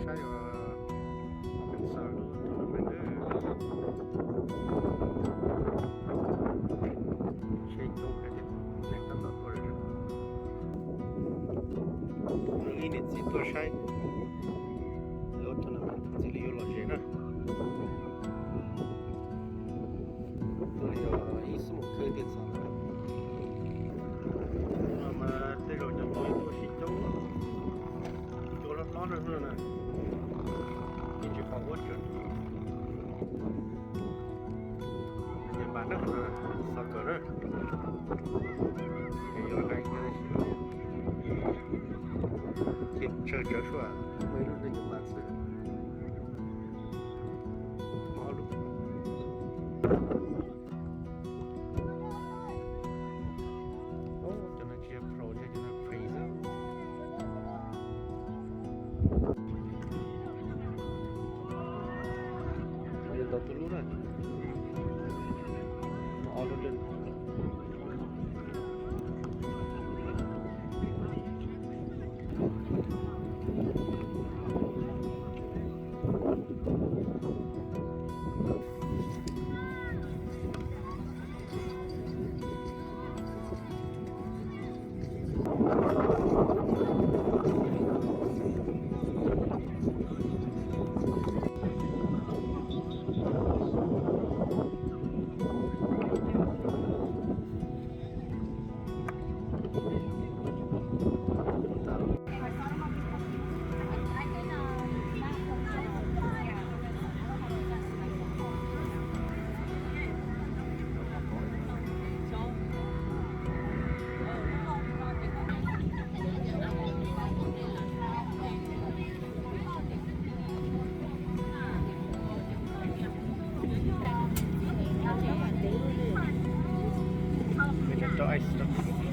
Saib os, Arkansas lub tournament na. Tsheb coob kawg thiab, neeg tab tom tuaj zom zaws. Ib niam txiv tuaj saib lub tournament, txiv li yuav los ze na. Tuaj li ib xuab moos kheej thiaj txog. No mas tej zaum cov hluas tuaj sib coob, cua hlob hlob na, yeej tsis pom huab tsuas. Nws nyiam npas na, soccer na. Es yog hais tias tsawg tsawv suab, muaj ib lub nws nyiam npas xwb. Muaj ob lub. Cov no tsis yog pro thiab, cov no pre xwb. Ntau tus lub na. Ob lub lwj. Cov ice.